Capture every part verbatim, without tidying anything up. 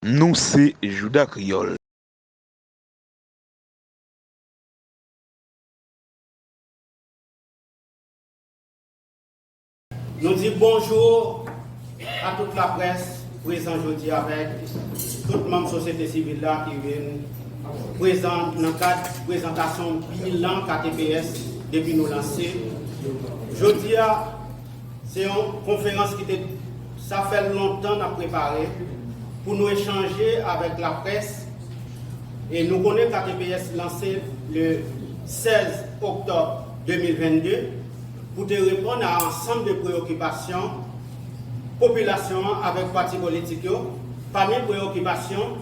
Nou se Jouda Kreyòl. Nou di bonjou a tout laprès prezan jodi avèk tout manm sosyete sivil la ki vin prezan nan kad prezantasyon bilan K T P S depi nou lanse. Jodi a, se yon konferans ki te, sa fè lontan n ap prepare pou nou echanje avèk laprès. E nou konnen K T P S lanse le sèz oktòb de mil vennde pou te reponn a ansanm de preyokipasyon popilasyon an avèk pati politik yo. Pami preyokipasyon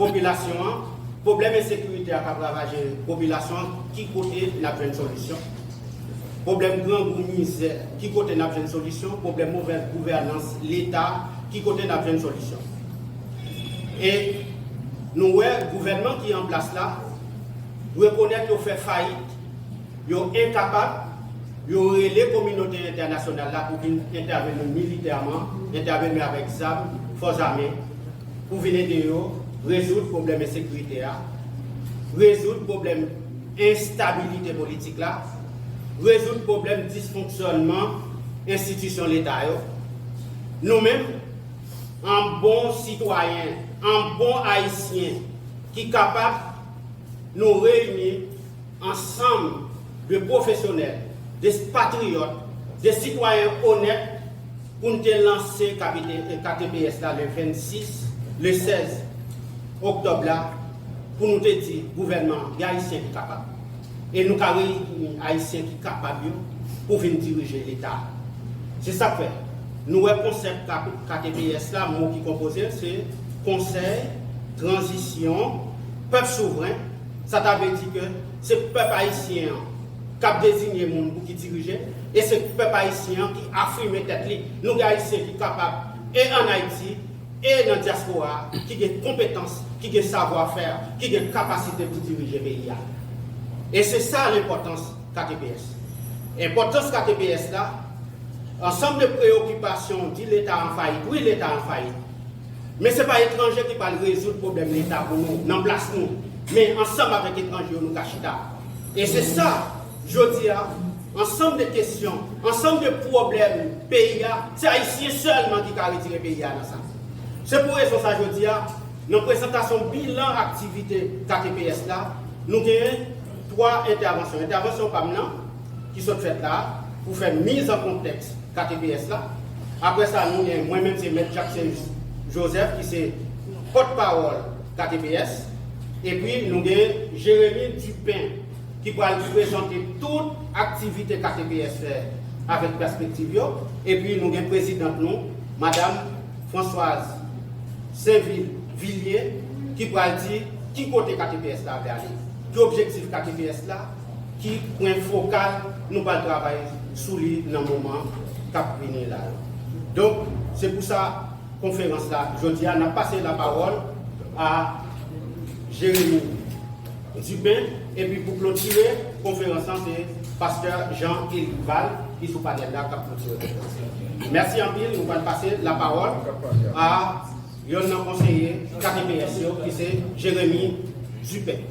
popilasyon an, pwoblèm ensekirite a k ap ravaje popilasyon an, ki kote n ap jwenn solisyon? Pwoblèm grangou, mizè, ki kote n ap jwenn solisyon? Pwoblèm movèz gouvènans Leta, ki kote n ap jwenn solisyon? E nou wè gouvènman ki an plas la rekonèt yo fè fayit, yo enkapab, yo rele kominote entènasyonal la pou vin entèveni militèman, entèveni avèk zam, fòs ame, pou vin ede yo rezoud pwoblèm ensekirite a, rezoud pwoblèm enstabilite politik la, rezoud pwoblèm disfonksyònman enstitisyon Leta yo. Nou menm, an bon sitwayen, an bon Ayisyen ki kapab, nou reyini ansanm de pwofesyonèl, de patriyòt, de sitwayen onèt pou n te lanse K T P S la le vennsis, le sèz oktòb la, pou nou te di gouvènman an, gen Ayisyen ki kapab. E nou ka reyini Ayisyen ki kapab yo pou vin dirije Leta. Se sa k fè nou wè konsèp K T P S la, mo ki konpoze l se Konsèy Tranzisyon Pèp Souvren. Sa ta vle di ke se pèp ayisyen an k ap deziye moun pou ki dirije, e se pèp ayisyen an ki afime tèt li. Nou gen Ayisyen ki kapab, e ann Ayiti, e nan dyaspora a, ki gen konpetans, ki gen savwa fè, ki gen kapasite pou dirije peyi a. E se sa lenpòtans K T P S. Enpòtans K T P S la, ansanm de preyokipasyon, di Leta an fayit. Wi, Leta an fayit. Men se pa etranje ki pral rezoud pwoblèm Leta pou nou, nan plas nou. Men ansanm avèk etranje yo, nou ka chita. E se sa, jodi a, ansanm de kesyon, ansanm de pwoblèm peyi a, se Ayisyen sèlman ki ka retire peyi a nan sa. Se pou rezon sa, jodi a, nan prezantasyon bilan aktivite K T P S la, nou genyen twa entèvansyon. Entèvansyon pa m nan, ki sot fèt la, pou fè miz an kontèks K T P S la. Apre sa, nou gen mwen menm, se Mèt Jackson Joseph, ki se pòtpawòl K T P S. Epi, nou gen Jérémy Dupin, ki pral prezante tout aktivite K T P S fè avèk pèspektiv yo. Epi, nou gen prezidant nou, Madam Françoise Sainvil Villiers, ki pral di ki kote K T P S la vle ale, ki objektif K T P S la, ki pwen fokal nou pral travay sou li nan moman k ap vini la yo. Donk, se pou sa, konferans la, jodi a, n ap pase lapawòl a Jérémy Dupin, epi pou klotire konferans lan, se pastè Jean Elival ki sou panèl la k ap klotire konferans lan. Mèsi anpil, nou pral pase lapawòl a yonn nan konseye K T P S yo, ki se Jérémy Dupin.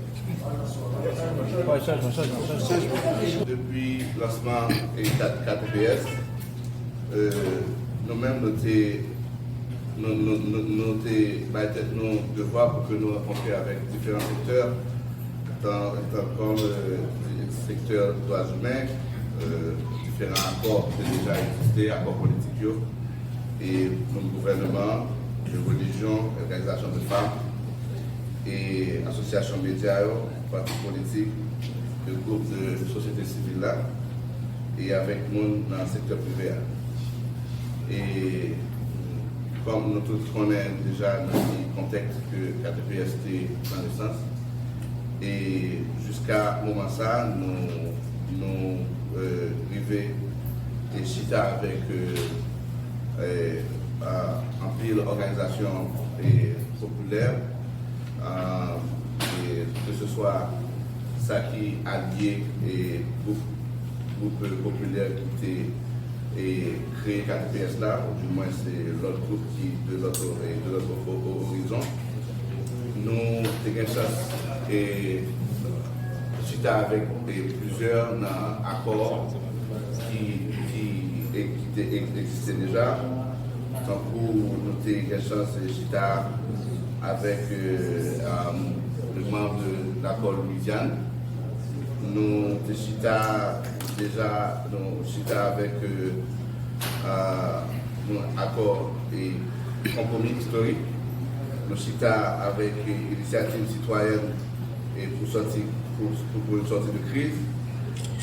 Depi lansman e K T P S, euh, nou menm, nou te, nou, nou, nou, nou te bay tèt nou devwa pou ke nou rankontre avèk diferan sektè, tan, tan kòm, euh, sektè dwa imen, euh, diferan akò ki te deja egziste, akò politik yo, e manm gouvènman, de relijyon, òganizasyon de fanm, e asosyasyon medya yo, pati politik, de gwoup de sosyete sivil la, e avèk moun nan sektè prive a. E kòm nou tout konnen deja nan ki kontèks ke K T P S te nan nesans, e jiska moman sa, nou, nou, euh, rive te chita avèk, euh, euh, a, anpil òganizasyon, e, popilè, a, e, keseswa sa ki alye, e, gwoup, gwoup, e, popilè ki te, e, kreye K T P S la, ou di mwen se lòt gwoup ki de lòt, e, de lòt o-, o-, orizon. Chans e chita avèk e plizyè nan akò ki, ki, e, ki te e- egziste deja, tankou nou te gen chans e chita avèk e, um, le manm de lakò Louisiane. Nou te chita deja, nou chita avèk e, a, yon akò e konpwomi istorik. Nou chita avèk e, inisyativ sitwayèn e pou sòti, pou, pou, pou sòti de kriz.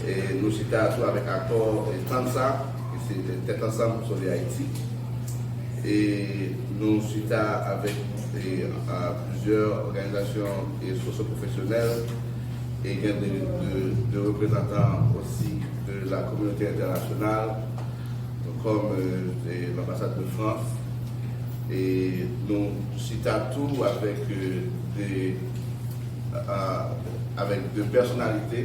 E nou chita tou avèk akò e TANSA, ki se Tèt Ansanm pou Sove Ayiti. E nou chita avèk e, a, plizyè òganizasyon e sosyopwofesyonèl e gen de, de, de reprezantan osi de la kominote entènasyonal, kòm e, e lanbasad de Frans. E nou chita tou avèk e, de, a, avèk de pèsonalite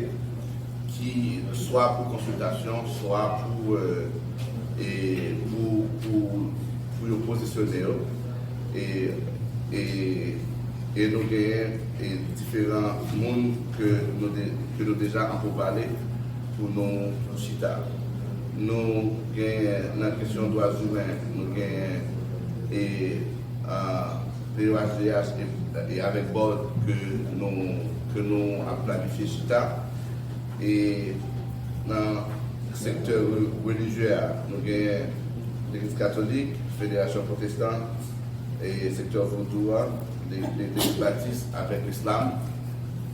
ki swa pou konsiltasyon, swa pou, e, e pou, pou, pou yo pozisyone yo. E, e, e nou genyen e diferan moun ke nou, de, ke nou deja an poupale pou nou chita. Nou genyen nan kesyon dwa imen, nou genyen e, a, P O H D H e, e avèk bòd ke nou, ke nou ap planifye chita. E nan sektè re- relijye a, nou genyen Legliz Katolik, Federasyon Pwotestan, e sektè vodou a, le- le- Legliz Batis avèk Islam,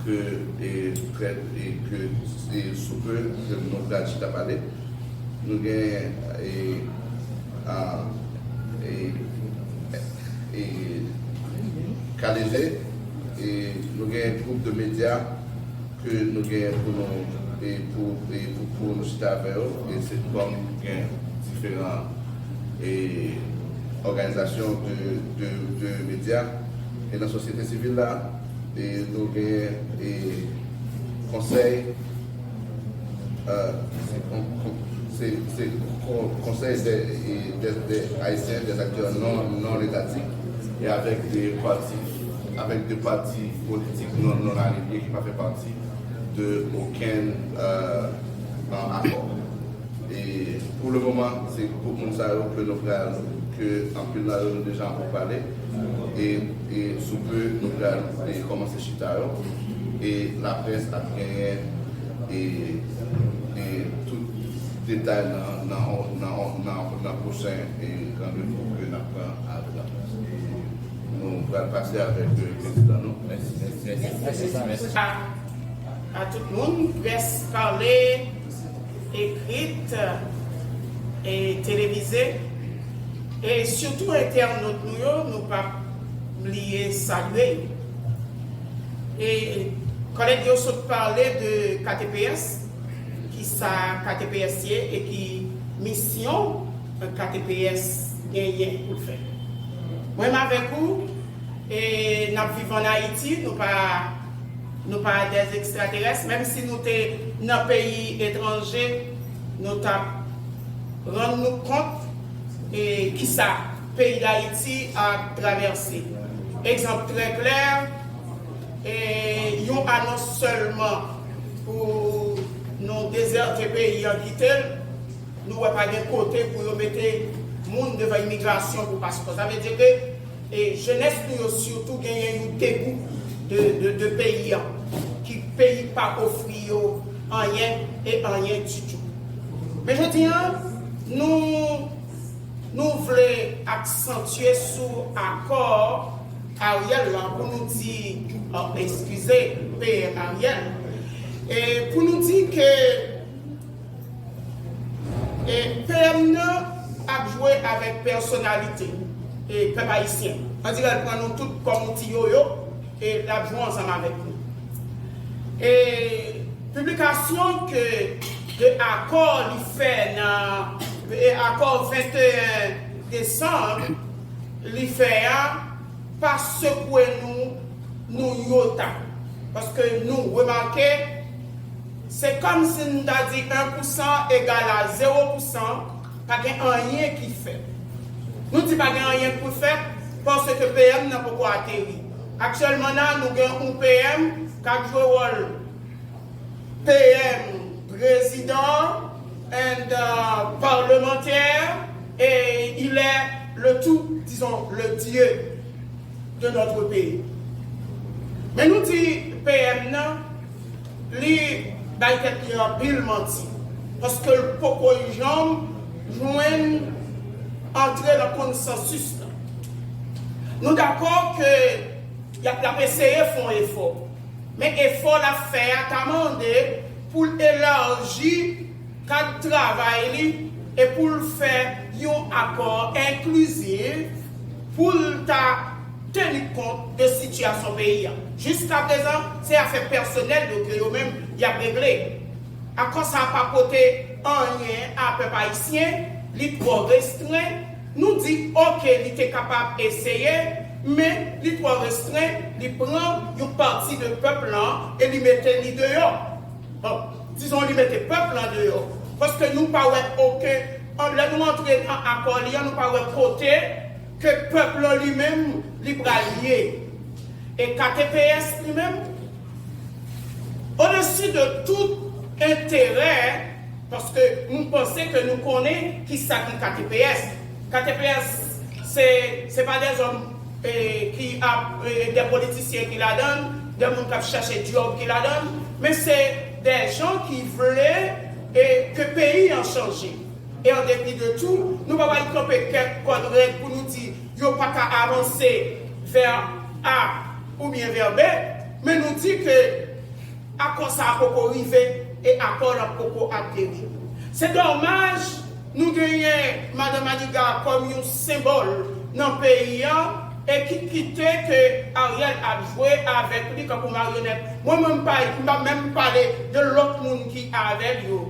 ke e, trè- e ke e sou pe ke nou pral chita pale. Nou genyen e, a, e, e K D G, e nou genyen gwoup de medya ke nou genyen pou nou e pou, e pou, pou nou chita avè yo, e se kòm gen diferan e òganizasyon de, de, de medya e nan sosyete sivil la, e nou genyen e konsèy e, se kon- kon- se se kon- konsèy de, e de, de ayisyen, de aktè non, non etatik, e avèk de pati, avèk de pati politik non, non alinye ki pa fè pati de okenn e, akò. E pou le moman, se gwoup moun sa yo ke nou pral, ke anpil nan yo nou deja anvi pale. E, e sou pe nou pral e kòmanse chita yo. E laprès ap genyen e, e tout detay nan, nan, nan, nan, nan pwochen e randevou ke n ap pran avèk laprès. E nou pral pase avèk e prezidan nou. Mèsi. Mèsi, mèsi, mèsi. A tout moun, près pale, ekrit, e televize, e sitou entènot nou yo, nou p ap bliye salye yo. E kòlèg yo sot pale de K T P S, kisa K T P S ye e ki misyon K T P S genyen pou l fè. Mwen menm avèk ou, e n ap viv ann Ayiti, nou pa, nou pa dè ekstraterès, menm si nou te nan peyi etranje, nou t ap rann nou kont e kisa peyi Dayiti ap travèse. Egzanp trè klè, e yon anons sèlman pou nou dezète peyi an, kite l, nou wè pa gen kote pou yo mete moun devan imigrasyon pou paspò. Sa vle di ke e jenès nou yo sitou genyen yon degou de, de, de peyi an, ki peyi pa ofri yo anyen e anyen ditou. Men jodi a, nou, nou vle aksantye sou akò Ariel lan pou nou di, oh, eskize, P M Ariel, e pou nou di ke e P M nan ap jwe avèk pèsonalite e pèp ayisyen. On dirè l pran nou tout kòm yon ti yoyo e l ap jwe ansanm avèk nou. E piblikasyon ke de akò li fè nan e akò venteyen desanm li fè a pa sekwe nou, nou yota. Paske nou remake, se kòmsi n ta di en pou san egal a zewo pou san, pa gen anyen ki fèt. Nou di pa gen anyen pou fèt, paske P M nan poko ateri. Aktyèlman la, nou gen yon P M k ap jwe wòl P M, président, and, euh, parlementaire, et il est le tout, disons, le Dieu de notre pays. Men nou di P M nan, li bay tèt li anpil manti, paske l poko janm jwenn antre nan konsansis la. Nou dakò ke y ap, l ap eseye fè yon efò, men efò l ap fè a ta mande pou l elaji kad travay li e pou l fè yon akò enklizif pou l ta teni kont de sitiyasyon peyi a. Jiskaprezan, se afè pèsonèl yo ke yo menm y ap regle. Akò sa a pa pote anyen a pèp ayisyen, li twò restren. Nou di, oke, li te kapab eseye, men li twò restren, li pran yon pati de pèp lan e li mete li deyò. Bon, dizon li mete pèp lan deyò. Paske nou pa wè okenn, lè nou antre nan akò li an, nou pa wè kote ke pèp lan li menm, li pral ye. E K T P S li menm, odesi de tout enterè, paske nou panse ke nou konnen ki sa ki K T P S. K T P S, se, se pa de zòm, e, ki ap, e, de politisyen ki ladan l, de moun k ap chache djòb ki ladan l, men se de jan ki vle, e, ke peyi an chanje. E an depi de tou, nou pa pral kanpe kèk kòd rèd pou nou di yo pa ka avanse vè A oubyen vè B, men nou di ke akò sa a poko rive e akò la poko ateri. Se dòmaj nou genyen Madan Maniga kòm yon senbòl nan peyi a e ki kite ke Ariel ap jwe avèk li kankou maryonèt. Mwen menm pa, m pa menm pale de lòt moun ki avè l yo.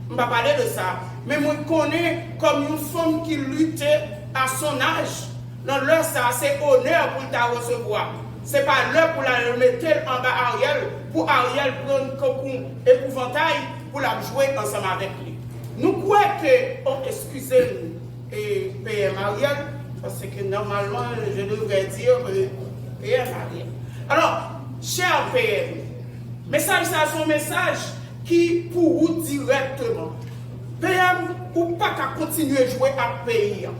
M pa pale de sa. Men mwen konnen kòm yon fanm ki lite a son aj, nan lè sa a, se onè pou l ta resevwa. Se pa lè pou l al mete l anba Ariel, pou Ariel pran l kankou epouvantay, pou l ap jwe ansanm avèk li. Nou kwè ke, oh, eskize m, e, P M Ariel, paske nòmalman, je devrais dire, e, P M Ariel. Alò, chè P M, mesaj sa a se yon mesaj ki pou ou dirèkteman. P M, ou pa ka kontinye jwe ak peyi a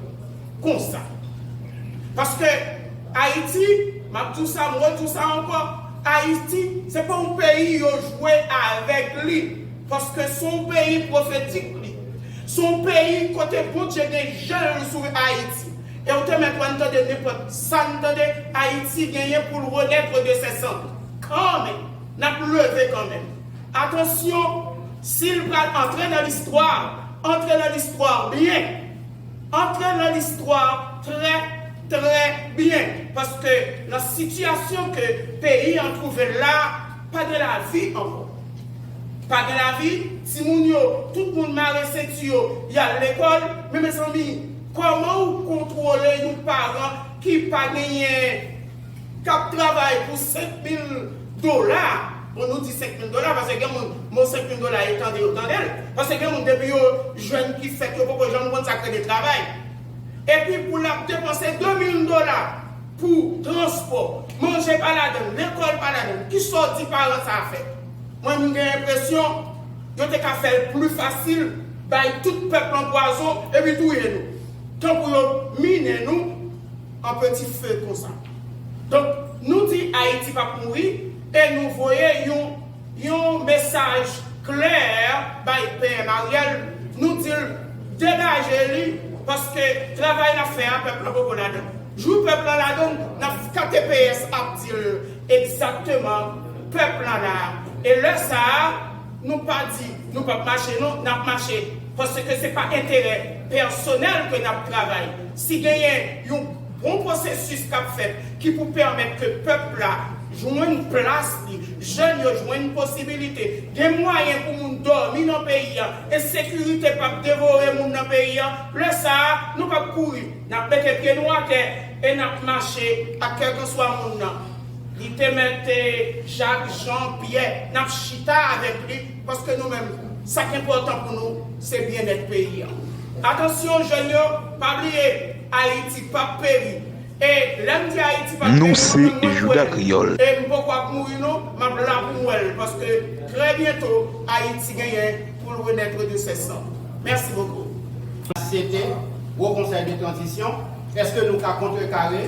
konsa. Paske Ayiti, m ap di w sa, m redi w sa ankò, Ayiti, se pa yon peyi yo jwe avèk li. Paske se yon peyi pwofetik li. Se yon peyi kote Bondye gen je l sou Ayiti. E ou te mèt wè n tande nenpòt sa n tande Ayiti genyen pou l renaître de ses cendres. Kanmenm, n ap leve kanmenm. Atansyon, si l pral antre nan listwa, antre nan listwa byen. Antre nan listwa trè, trè byen. Paske nan sitiyasyon ke peyi an twouve l la, pa gen lavi ankò. Pa gen lavi, timoun yo, tout moun mare senti yo, y al lekòl. Men mezanmi, kòman ou kontwole yon paran ki pa genyen k ap travay pou senk mil dola. Bon, nou di senk mil dola, paske gen moun, mo senk mil dola, yo tande, yo tande l. Paske gen moun, depi yo jèn ki fèt, yo poko janm konn sa k rele travay. Epi pou l ap depanse de mil dola pou transpò, manje pa ladan l, lekòl pa ladan l, kisa w di paran sa a fè? Mwen, m gen enpresyon, yo te ka fè l pli fasil, bay tout pèp lan pwazon, epi touye nou. Tankou yo minen nou, an peti fe konsa. Donk, nou di Ayiti p ap mouri e nou voye yon, yon mesaj klè bay P M Ariel. Nou di l degaje li, paske travay l ap fè a, pèp lan poko ladan l. Jou pèp lan ladan l, n ap, K T P S ap di l egzakteman pèp lan la. E lè sa a, nou pa di nou p ap mache non, n ap mache. Paske se pa enterè pèsonèl ke n ap travay. Si genyen yon bon pwosesis k ap fèt ki pou pèmèt ke pèp la jwenn plas li, jèn yo jwenn posibilite, gen mwayen pou moun dòmi nan peyi a, ensekirite p ap devore moun nan peyi a, lè sa a, nou p ap kouri. N ap mete pye nou atè e n ap mache ak kèlkanswa moun nan. Li te mete Jak, Jan, Pyè, n ap chita avèk li, paske nou menm, sa k enpòtan pou nou, se byennèt peyi a. Atansyon, jèn yo, pa bliye, Ayiti p ap peri. E lè m di Ayiti pa Nou se Jouda Kreyòl. E m poko ap mouri non, m ap la pou m wè l, paske trè byento Ayiti genyen pou l renètre de ses cendres. Mèsi bokou. Aksepte Wo Konsèy de Tranzisyon, èske nou ka kontrekare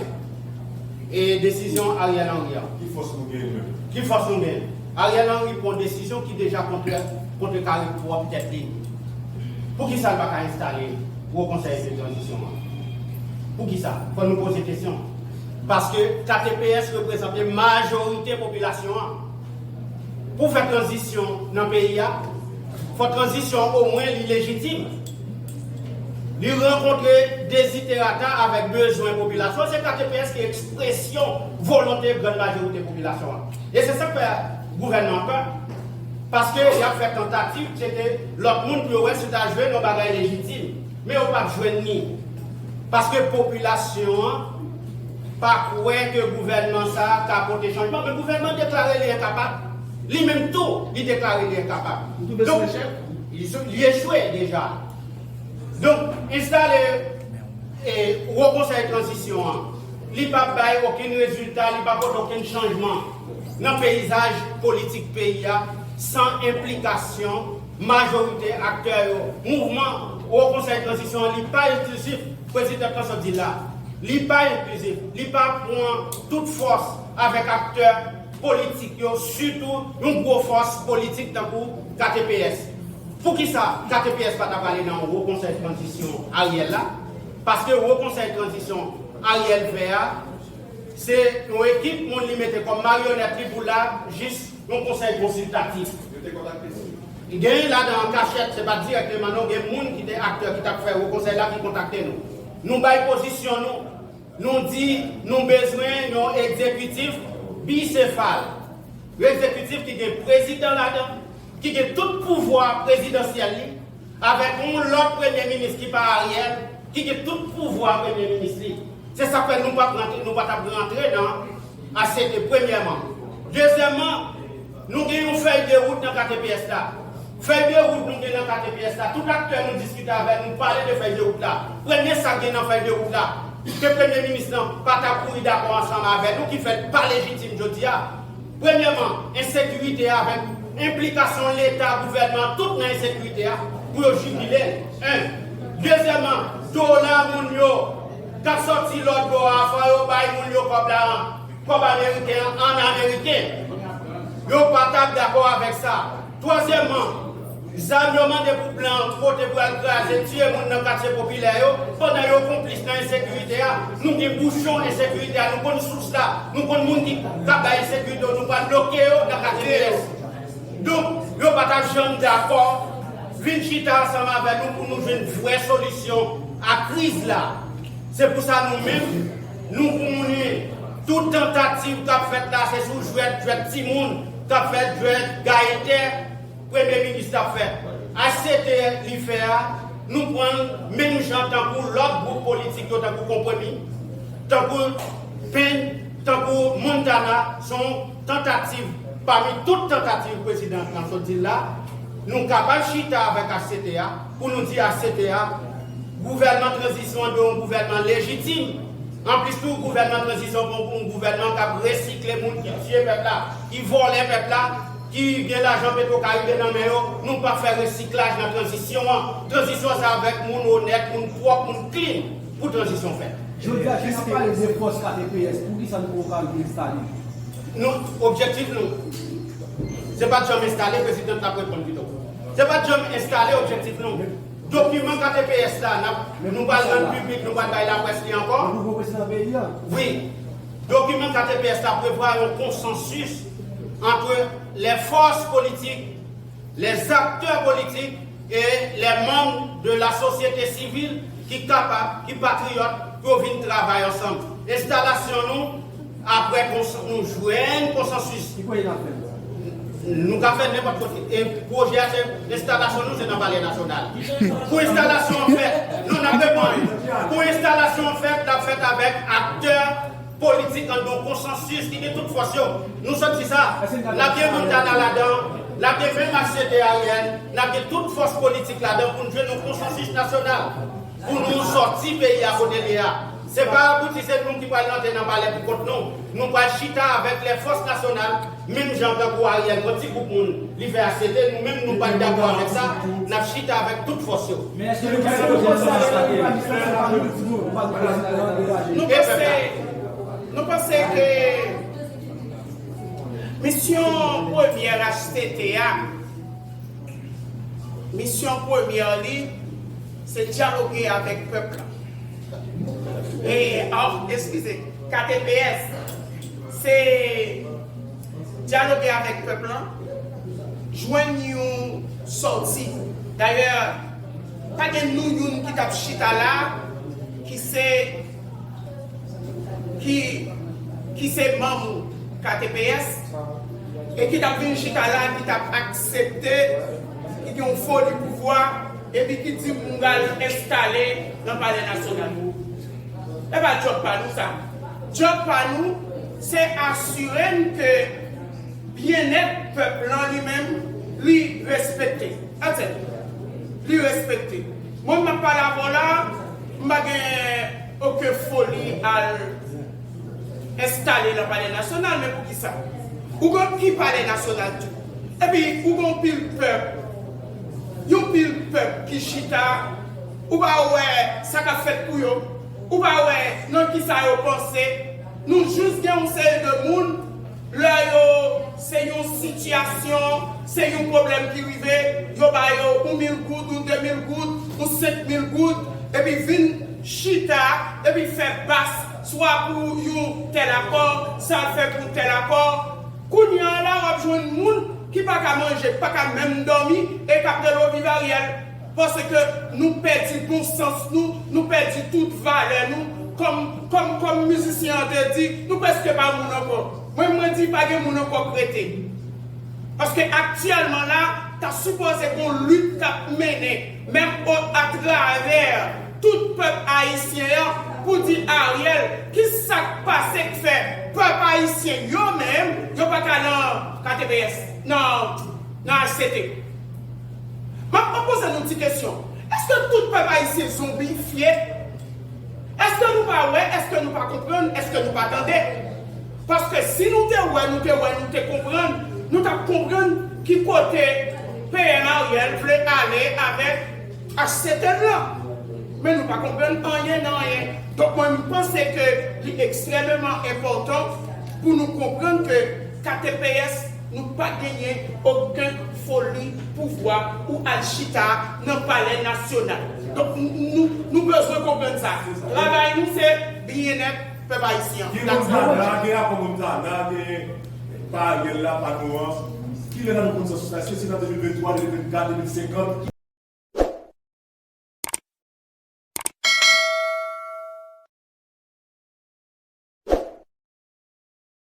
e desizyon Ariel Henry an? Ki fòs nou genyen menm? Ki fòs nou genyen? Ariel Henry pran desizyon ki deja kontre, kontrekare pwòp tèt li. Poukisa l pa ka enstale Wo Konsèy de Tranzisyon an? Poukisa? Fò nou poze kesyon. Paske K T P S reprezante majorite popilasyon an. Pou fè tranzisyon nan peyi a, fò tranzisyon an omwen li lejitim. Li rankontre deziderata avèk bezwen popilasyon. Se K T P S ki ekspresyon volonte grann majorite popilasyon an. E se sa k fè gouvènman an pè. Paske y ap fè tantativ tcheke lòt moun pou yo wè si yo ta jwenn yon bagay lejitim. Men yo p ap jwenn li. Paske popilasyon an pa kwè ke gouvènman sa a ka pote chanjman. Men gouvènman deklare li enkapab. Li menm tou, li deklare li enkapab. Donk, li echwe deja. Donk, enstale e, Wo Konsèy Tranzisyon an, li p ap bay okenn rezilta, li p ap pote okenn chanjman nan peyizaj politik peyi a san enplikasyon majorite aktè yo. Mouvman Wo Konsèy Tranzisyon an, li pa enklizif, prezidan t sot di l la. Li pa enklizif, li pa pran tout fòs avèk aktè politik yo, sitou yon gwo fòs politik tankou K T P S. Poukisa K T P S pa ta prale nan Wo Konsèy Tranzisyon Ariel la? Paske Wo Konsèy Tranzisyon Ariel fè a, se yon ekip moun li mete kòm maryonèt li pou la jis yon konsèy konsiltatif. Yo te kontakte si. Gen ladan an kachèt, se pa dirèkteman non, gen moun ki te aktè ki t ap fè Wo Konsèy la ki kontakte nou. Nou bay pozisyon nou. Nou di nou bezwen yon egzekitif bisefal. Yon egzekitif ki gen prezidan ladan, ki gen tout pouvwa prezidansyèl li, avèk yon lòt premye minis ki pa Ariel, ki gen tout pouvwa premye minis li. Se sa k fè nou p ap rantre, nou pa t ap rantre nan H C T, premyèman. Dezyèmman, nou gen yon fèy de wout nan K T P S la. Fèy de wout nou gen nan K T P S la, tout aktè nou diskite avè nou pale de fèy de wout la. Premye sa k gen nan fèy de wout la, ke premye minis lan pa ta kouri dakò ansanm avè nou, ki fè l pa lejitim jodi a. Premyèman, ensekirite a avèk enplikasyon Leta, gouvènman, tout nan ensekirite a, pou yo jibile l. En. Dezyèmman, dola moun yo k ap sòti lòt bò a, fò yo bay moun yo kòb la an, kòb ameriken an, an ameriken. Yo pa t ap dakò avèk sa. Twazyèmman, zam yo mande pou blan an pote pou al kraze, tiye moun nan katye popilè yo, pandan yo konplis nan ensekirite a. Nou gen bouchon ensekirite a, nou konn sous la, nou konn moun ki k ap bay ensekirite yo, nou pral bloke yo nan katye P S. Donk, yo pa t ap janm dakò vin chita ansanm avè nou pou nou jwenn vrè solisyon a kriz la. Se pou sa nou menm, nou konnen tout tantativ k ap fèt la, se sou jwèt, jwèt timoun k ap fèt, jwèt gaye tè, premye minis t ap fè. H C T li fè a, nou pran l menm jan tankou lòt gwoup politik yo, tankou Konpwomi, tankou Pen, tankou Montana, se yon tantativ pami tout tantativ prezidan an sot di l la. Nou kapab chita avèk H C T a pou nou di H C T a, gouvènman tranzisyon an dwe yon gouvènman lejitim. Anplis tou, gouvènman tranzisyon pou yon gouvènman k ap resikle moun ki tiye pèp la, ki vòlè pèp la, ki gen lajan Petwokaribe nan men yo. Nou p ap fè resiklaj nan tranzisyon an. Tranzisyon an se avèk moun onèt, moun pwòp, moun klin pou tranzisyon fèt. Jodi a, jan n ap pale de fòs K T P S, poukisa nou poko ka rive enstale? Nou, objektif nou, se pa t janm enstale, prezidan t ap reponn pito. Se pa t janm enstale, objektif nou. Dokiman K T P S la, n ap, nou pral rann piblik, nou pral bay laprès li ankò. Nouvo prezidan peyi a. Wi. Dokiman K T P S la prevwa yon konsansis entre les forces politiques, les acteurs politiques et les membres de la société civile ki kapab, ki patriyòt, pou yo vin travay ansanm. Enstalasyon nou, apre kons-, nou jwenn konsansis. Ki kote n ap fè l? Nou ka fè nenpòt kote. E pwojè a, se enstalasyon nou, se nan Palè Nasyonal. Pou enstalasyon an fèt, non, n ap reponn. Pou enstalasyon an fèt, l ap fèt avèk aktè politik an, yon konsansis ki gen tout fòs yo. Nou sot di sa. N ap gen Montana ladan, n ap gen menm H C T Ariel, n ap gen tout fòs politik ladan pou n jwenn yon konsansis nasyonal pou nou sòti peyi a kote l ye a. Se pa abouti, se nou ki pral rantre nan palè pou kont nou. Nou pral chita avèk lè fòs nasyonal, menm jan tankou Ariel, yon ti gwoup moun, li fè aksepte, nou menm nou pa t dakò avèk sa, n ap chita avèk tout fòs yo. Men èske nou ka pwopoze sa, sa ke nou panse, nou panse ke misyon premyè H C T a, misyon premyè li, se dyaloge avèk pèp la. E, oh, eskize, K T P S, se dyaloge avèk pèp la, jwenn yon sòti. Dayè, pa gen nou youn ki t ap chita la, ki se, ki, ki se manm K T P S, e ki t ap vin chita la, ki t ap aksepte, ki gen yon foli pouvwa, epi ki di moun pral enstale nan Palè Nasyonal. E pa djòb pa nou sa. Djòb pa nou, se asire n ke byennèt pèp lan li menm, li respekte. Atann, li respekte. Mwen, m ap pale avè w la, m pa gen okenn foli al enstale nan Palè Nasyonal, men poukisa? Ou gen ki Palè Nasyonal tou? Epi, ou gen yon pil pèp, yon pil pèp ki chita, ou pa wè sa k ap fèt pou yo, ou pa wè nan kisa yo panse. Nou jis gen yon seri de moun, lè yo, se yon sitiyasyon, se yon pwoblèm ki rive, yo ba yo yon mil goud, yon de mil goud, yon senk mil goud, epi vin chita, epi fè bas, swa pou yon tèl akò, sa l fè pou tèl akò. Kounye a la, w ap jwenn moun ki pa ka manje, ki pa ka menm dòmi, e k ap rele w viv Ariel. Paske nou pèdi bon sans nou, nou pèdi tout valè nou. Kòm, kòm, kòm mizisyen an te di, nou prèske pa moun ankò. Mwen, mwen di, pa gen moun ankò k rete. Paske aktyèlman la, ta sipoze gon lit k ap mennen, menm o, atravè tout pèp ayisyen an, pou di Ariel, ki sa k pase k fè pèp ayisyen yo menm, yo pa ka nan K T P S, nan, nan H C T? M ap, m ap poze nou ti kesyon. Èske tout pèp ayisyen zonbifye? Èske nou pa wè? Èske nou pa konprann? Èske nou pa tande? Paske si nou te wè, nou te wè, nou te konprann, nou t ap konprann ki kote P M Ariel vle ale avèk H C T lan. Men nou pa konprann anyen nan anyen. Donk, mwen, m panse ke li ekstrèmeman enpòtan pou nou konprann ke K T P S, nou pa genyen okenn foli pouvwa ou al chita nan Palè Nasyonal. Donk, n-, nou, nou bezwen konprann sa. Travay nou, se byennèt pèp ayisyen an. Gen Montana, gen rapò Montana, gen pa Ariel la, pa nou an. Kilè n ap konn sa sou sa? Èske se nan de mil venntwa, de mil vennkat, de mil senkant?